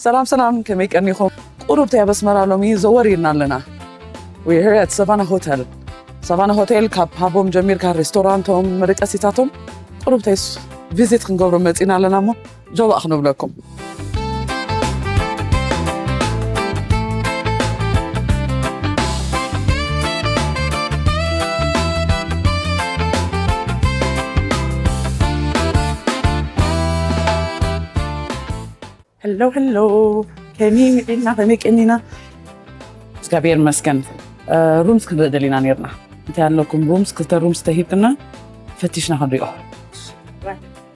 ሰላም ሰላም፣ ከመይ ቀኒኹም? ቁሩብ ተይ ኣብ ኣስመራ ሎሚ ዘወር ኢልና ኣለና። We're here at Savannah Hotel. ሳቫና ሆቴል ካብ ፓቦም ጀሚርካ ሬስቶራንቶም፣ መደቀሲታቶም ቁሩብ ተይስ ቪዚት ክንገብሮ መጺና ኣለና እሞ ጆባእ ክንብለኩም። ሄሎ ሄሎ፣ ከመይ ውዒልና፣ ከመይ ቀኒና? እግዚኣብሔር ይመስገን። ሩምስ ክንርኢ ደሊና ነርና። እንታይ ኣለኩም? ሩምስ ክልተ ሩምስ ተሂብክና ፈቲሽና ክንሪኦ።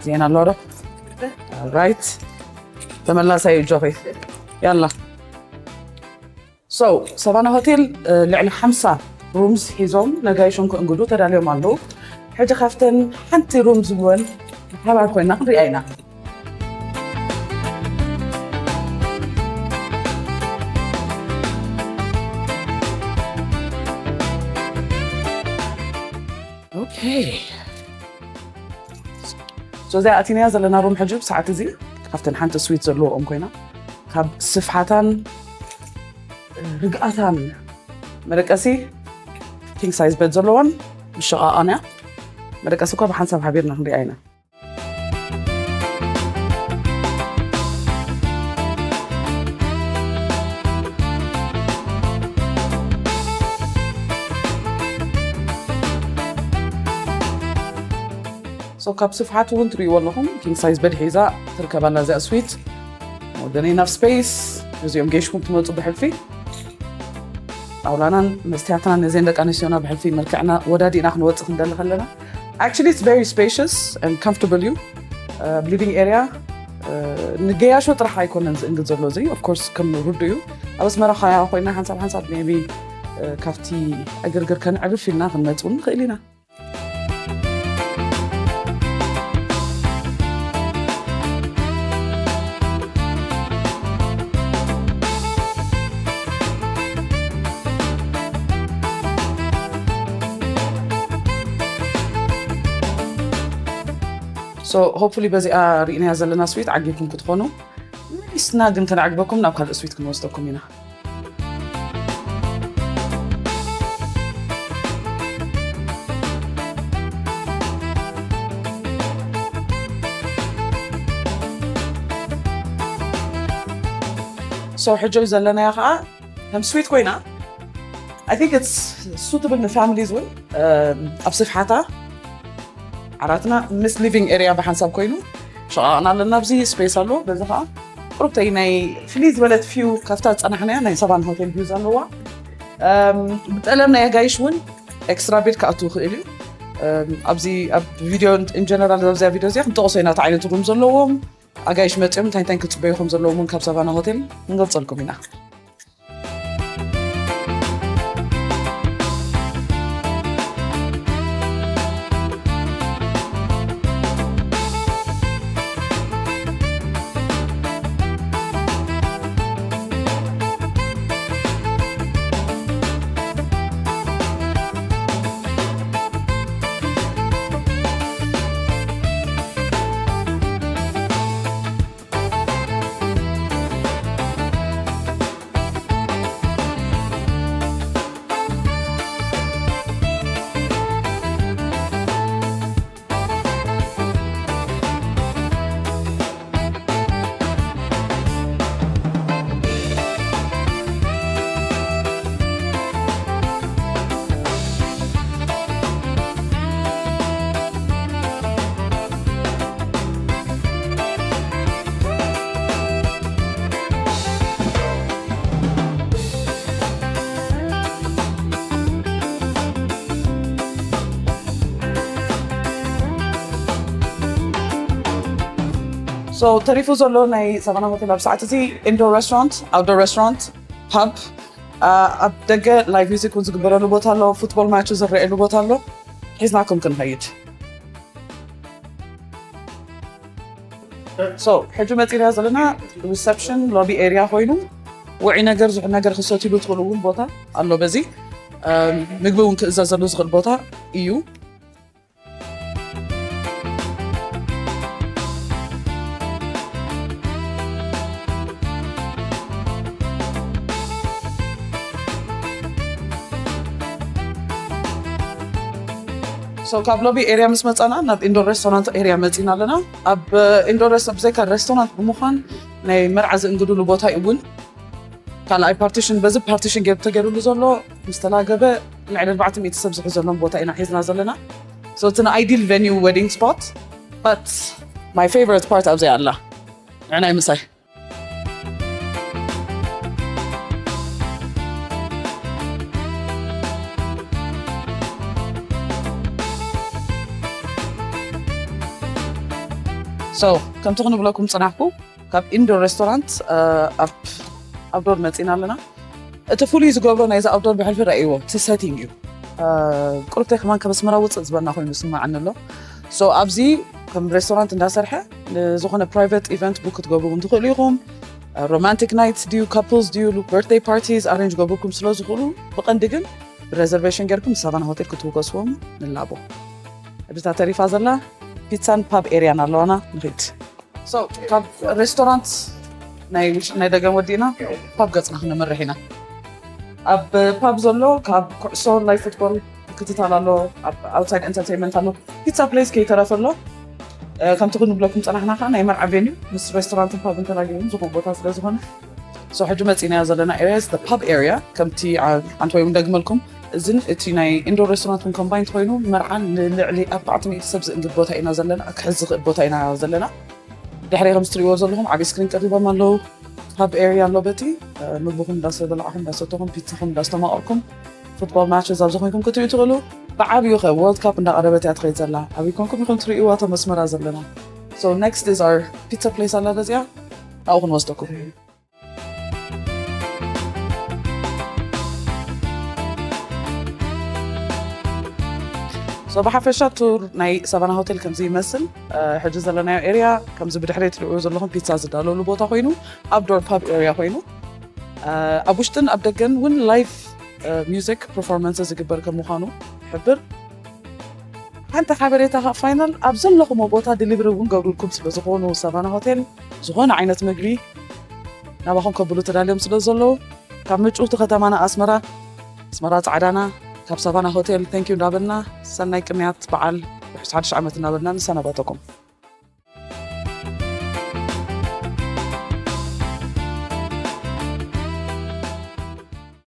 ዜና ኣሎ ዶ? ራይት፣ ተመላሳይ እጆኺ። ያላ። So ሳቫና ሆቴል ልዕሊ ሓምሳ ሩምስ ሒዞም ነጋይሾም ክእንግዱ ተዳልዮም ኣለዉ። ሕጂ ካብተን ሓንቲ ሩም ዝብወን ሓባር ኮይና ክንሪኣ ኢና። ኦኬ። So እዚኣ ኣቲናያ ዘለና ሩም ሕጂ ብሰዓት እዚ ካብተን ሓንቲ ስዊት ዘለዎም ኮይና ካብ ስፍሓታን ርግኣታን መደቀሲ ኪንግ ሳይዝ በድ ዘለዎን ምሸቓቓን እያ። መደቀሲ እኳ ብሓንሳብ ሓቢርና ክንሪኣ ኢና። So ካብ ስፍሓት እውን ትርእይዎ ኣለኹም ኪንግ ሳይዝ በድ ሒዛ ትርከባላ እዚኣ ስዊት። More than enough space። እዚኦም ጌሽኩም ትመፁ ብሕልፊ ጣውላናን መስትያትናን ነዘን ደቂ ኣንስትዮና ብሕልፊ መልክዕና ወዳዲእና ክንወፅእ ክንደሊ ከለና actually it's very spacious and comfortable እዩ። ሊቪንግ ኤርያ ንገያሾ ጥራሕ ኣይኮነን ዝእንግድ ዘሎ እዚ ኦፍኮርስ ከም ርዱ እዩ። ኣብ ኣስመራ ኸያ ኮይና ሓንሳብ ሓንሳብ ሜቢ ካብቲ ዕግርግር ከንዕርፍ ኢልና ክንመፅ እውን ንኽእል ኢና። So hopefully በዚኣ ርኢናያ ዘለና ስዊት ዓጊብኩም ክትኾኑ መሊስና ግን ከነዕግበኩም ናብ ካልእ ስዊት ክንወስደኩም ኢና። So ሕጂ ዘለናያ ከዓ ከም ስዊት ኮይና I think it's suitable ንፋሚሊዝ እውን ኣብ ስፍሓታ ዓራትና ምስ ሊቪንግ ኤርያ ብሓንሳብ ኮይኑ ሸቓቕና ኣለና ኣብዚ ስፔስ ኣሎ በዚ ከዓ ቁሩብተይ ናይ ፍልይ ዝበለት ፊው ካብታ ዝፀናሕናያ ናይ ሳቫና ሆቴል ቪው ዘለዋ ብጠለም ናይ ኣጋይሽ እውን ኤክስትራ ቤድ ክኣቱ ይኽእል እዩ ኣብዚ ኣብ ቪድዮ ኢንጀነራል ኣብዚያ ቪድዮ እዚኣ ክንጠቕሶ ኢና እቲ ዓይነት ሩም ዘለዎም ኣጋይሽ መፅኦም እንታይ እንታይ ክፅበዩ ከም ዘለዎም እውን ካብ ሳቫና ሆቴል ክንገልፀልኩም ኢና። So ተሪፉ ዘሎ ናይ ሳቫና ሆቴል ኣብ ሰዓት እዚ ኢንዶር ሬስቶራንት፣ ኣውትዶር ሬስቶራንት፣ ፓብ፣ ኣብ ደገ ላይቭ ሚዚክ እውን ዝግበረሉ ቦታ ኣሎ፣ ፉትቦል ማች ዝረኣየሉ ቦታ ኣሎ። ሒዝናኩም ክንኸይድ። So ሕጂ መፂና ዘለና ሪሰፕሽን ሎቢ ኤርያ ኮይኑ ውዒ ነገር ዝሑል ነገር ክሰትሉ ትኽእሉ እውን ቦታ ኣሎ። በዚ ምግቢ እውን ክእዘዘሉ ዝኽእል ቦታ እዩ። So ካብ ሎቢ ኤርያ ምስ መፃና ናብ ኢንዶር ሬስቶራንት ኤርያ መፂና ኣለና። ኣብ ኢንዶር ሬስቶራንት ብዘይካ ሬስቶራንት ብምዃን ናይ መርዓ ዝእንግድሉ ቦታ እዩ እውን። ካልኣይ ፓርቲሽን፣ በዚ ፓርቲሽን ገይሩ ተገይሩሉ ዘሎ፣ ምስ ተላገበ ልዕሊ ኣርባዕተ ሚእቲ ሰብ ዝሕዘሎም ቦታ ኢና ሒዝና ዘለና። So እቲ ideal venue wedding spot, but my favorite part ኣብዚኣ ኣላ። ንዕናይ ምሳይ። So ከምቲ ክንብለኩም ፅናሕኩ፣ ካብ ኢንዶር ሬስቶራንት ኣብ ኣውትዶር መፂና ኣለና። እቲ ፍሉይ ዝገብሮ ናይዚ ኣውትዶር ብሕልፊ ረእይዎ፣ እቲ ሴቲንግ እዩ። ቁርብተይ ከማን ከም ኣስመራ ውፅእ ዝበልና ኮይኑ ዝስማዓኒ ኣሎ። So ኣብዚ ከም ሬስቶራንት እንዳሰርሐ ንዝኾነ ፕራይቬት ኢቨንት ቡክ ክትገብሩ እውን ትኽእሉ ኢኹም። ሮማንቲክ ናይትስ ድዩ፣ ካፕልስ ድዩ፣ በርትደይ ፓርቲስ ኣሬንጅ ገብርኩም ስለ ዝኽእሉ፣ ብቐንዲ ግን ብሬዘርቬሽን ጌርኩም ሳቫና ሆቴል ክትውገስዎም ንላቦ። እታ ተሪፋ ዘላ ፒትሳን ፓብ ኤርያን ኣለዋና። ንኺድ። So ካብ ሬስቶራንት ናይ ውሽጢ ናይ ደገን ወዲእና ፓብ ገጽና ክነምርሕ ኢና። ኣብ ፓብ ዘሎ ካብ ኩዕሶ፣ ላይቭ ፉትቦል፣ ምክትታል ኣሎ፣ ኣብ ኣውትሳይድ ኤንተርቴይንመንት ኣሎ፣ ፒትሳ ፕሌስ ከይተረፈ ኣሎ። ከምቲ ክንብለኩም ጸናሕና ከኣ ናይ መርዓ ቬንዩ ምስ ሬስቶራንትን ፓብን ተላጊቡ ዝኾነ ቦታ ስለ ዝኾነ፣ so ሕጂ መጺናዮ ዘለና ኤርያ is the pub area። ከምቲ ዓንተ ወይ እውን ደግመልኩም፣ እዝን እቲ ናይ ኢንዶር ሬስቶራንት እውን ኮምባይንድ ኮይኑ መርዓ ንልዕሊ ኣርባዕተ ሚእቲ ሰብ ዝእንግድ ቦታ ኢና ዘለና፣ ክሕዝ ዝኽእል ቦታ ኢና ዘለና። ድሕሪ ከም እትሪእዎ ዘለኹም ዓብዪ ስክሪን ቀሪቦም ኣለዉ። ፓብ ኤርያ ኣሎ፣ በቲ ምግብኹም እንዳሰበላዕኹም እንዳሰተኹም ፒትሳኹም እንዳስተማቐርኩም ፉትቦል ማችስ ኣብዚ ኮይንኩም ክትሪኡ ትኽእሉ። ብዓብዩ ከ ወርልድ ካፕ እንዳቐረበት እያ ትኸይድ ዘላ። ኣበይ ኮንኩም ኢኹም ትሪእዋ እቶም ኣስመራ ዘለና? So next is our pizza place ኣላ በዚኣ፣ ኣብኡ ክንወስደኩም። So ብሓፈሻ ቱር ናይ ሳቫና ሆቴል ከምዚ ይመስል። ሕጂ ዘለናዮ ኤርያ ከምዚ ብድሕሪ ትሪእዎ ዘለኹም ፒትሳ ዝዳለሉ ቦታ ኮይኑ፣ ኣውትዶር ፓብ ኤርያ ኮይኑ፣ ኣብ ውሽጥን ኣብ ደገን እውን ላይቭ ሚውዚክ ፐርፎርማንስ ዝግበር ከም ምዃኑ ይሕብር። ሓንቲ ሓበሬታ ካብ ፋይናል፣ ኣብ ዘለኹሞ ቦታ ዲሊቨሪ እውን ገብርልኩም ስለ ዝኾኑ ሳቫና ሆቴል ዝኾነ ዓይነት ምግቢ ናባኹም ከብሉ ተዳልዮም ስለ ዘለዉ፣ ካብ ምጭውቲ ከተማና ኣስመራ፣ ኣስመራ ጻዕዳና፣ ካብ ሳቫና ሆቴል ቴንኪዩ እንዳበልና፣ ሰናይ ቅንያት በዓል ርሑስ ሓድሽ ዓመት እንዳበልና ንሰናበተኩም።